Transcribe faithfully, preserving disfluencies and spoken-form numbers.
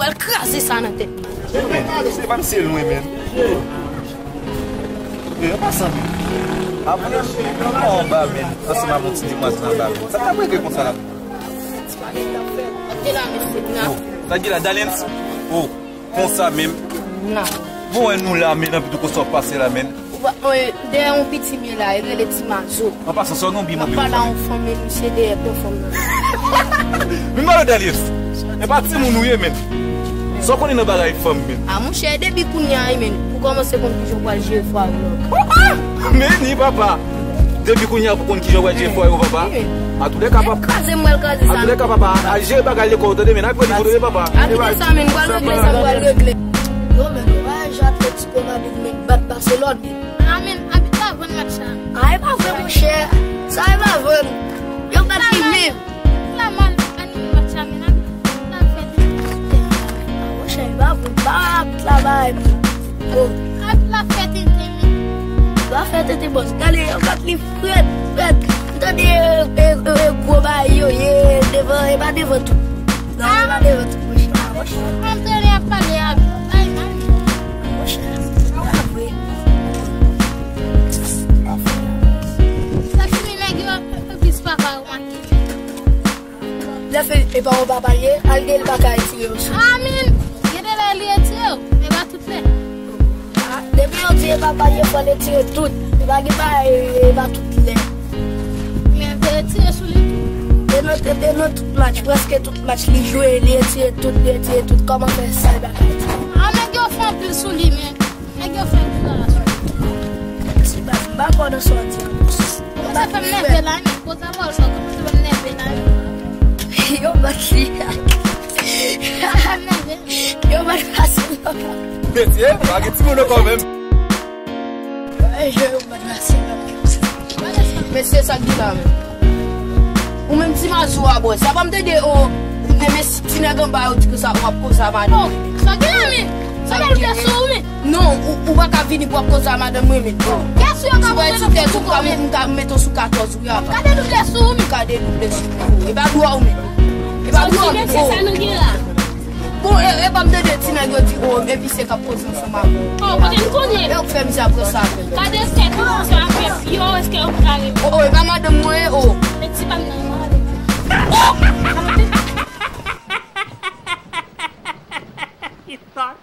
Pral kraze sa nan tèt mwen. Men, se pa misye lwen, men. E, an pasan, men. Apre, anba, men. Ansanm avè yon ti demwazèl anba, men. Sa k ap regle konsa la? E la, mesye, nan. Oh, sa k gen la, Daliens? Oh, konsa menm. Nan. Bon, wè nou la, men, anpi tou konsa w pase la, men. Ou pa, eh, dèyè yon piti m ye la, e rele Ti Mazo. An pasan, sa w gen yon bi mande. Pale a yon fanm, men misye dèyè pran fanm nan. Vin pale Daliens. E pa timoun ou ye, men. Sa w konnen nan bagay fanm, men. A, monchè, depi kounye a, men, pou kòmanse konn kijan w pral jere fwa yo. Men, ni papa. Depi kounye a, pou konn kijan w pral jere fwa yo, papa. Wi, men. Atoude ka, papa. Kraze m, pral kraze sa. Atoude ka, papa. Al jere bagay lekòl, tande, men. Al pran nivo, tande, papa. Al kite sa, men. M pral regle sa, m pral regle. Yo, men, yo, pa jwe Atletico Madrid, men, bat Barcelone, men. A, men, abit la vann match la. A, e pa vre, monchè. Sa e pa vre. Yo bat li menm. La mal anime match la, men, abit la fè tenten. Monchè, e pa vre. Ba abit la bay, men. Oh. Abit la fè tenten, men. La fè tenten, bòs. Gade, yo bat li frèt, frèt. M tande, e, e, e, e, gwo bay yo ye devan, e pa devan tou. Non, e pa devan tou, monchè. Monchè. Antrenè ap pale a bay, bay. Monchè, sa pa vre. Sa fini nèg yo, e, e, plis papa yo make. Lè fini, e pa yon papa ye, al gen li pa ka retire yo sou. Amen. Gen de lè li retire yo, men pa tout lè. Ah, depi yo di e pa pa ye, fò l retire tout. Li pa gen pa, e, e pa tout lè. Men te retire sou li tou. Te nan, te, te nan tout match, prèske tout match li jwe, li retire tout, li retire tout. Kòman fè sa, li pa ka retire? Ah, nèg yo fè anpil sou li, men. Nèg yo fè anpil bagay sou li. Si pa, m pa kwè nan sa w di an plis. Kòmanse fè m nève la, men. Kote a pawòl sa, kòmanse fè m nève la, men. Yo bat li. Sa fè m nève. Yo bat fasil. Mesye, pa gen timoun ankò menm. Mesye, sa k gen la menm? Ou menm Ti Mazo a, bòs. Sa pa m tande, o, men, men ti nèg anba yo di konsa w ap koze a madanm. Oh, sa k gen la, men? Sa pa m fè sou ou, men. Non, ou, ou pa ka vini pou w ap koze a madanm mwen, men. Kès yo ka koze sou tèt ou, m ka, m ka mete w sou katòz ou ya. Ka dedouble sou ou, men. Ka dedouble sou ou. E pa dwa ou, men. E pa dwa ou, men. Sa nou gen la. Bon, e, e pa m tande ti nèg yo di, o, epi se k ap poze ansanm avè w. O, kote m konnen? E yo k fè mizè apre sa avè w. Gade tèt ou ansanm avè m. Yo, èske yo pa ka rele? O, o, e pa madanm mwen ye, o. Men ti pa m nan, mwen ale. O! He thought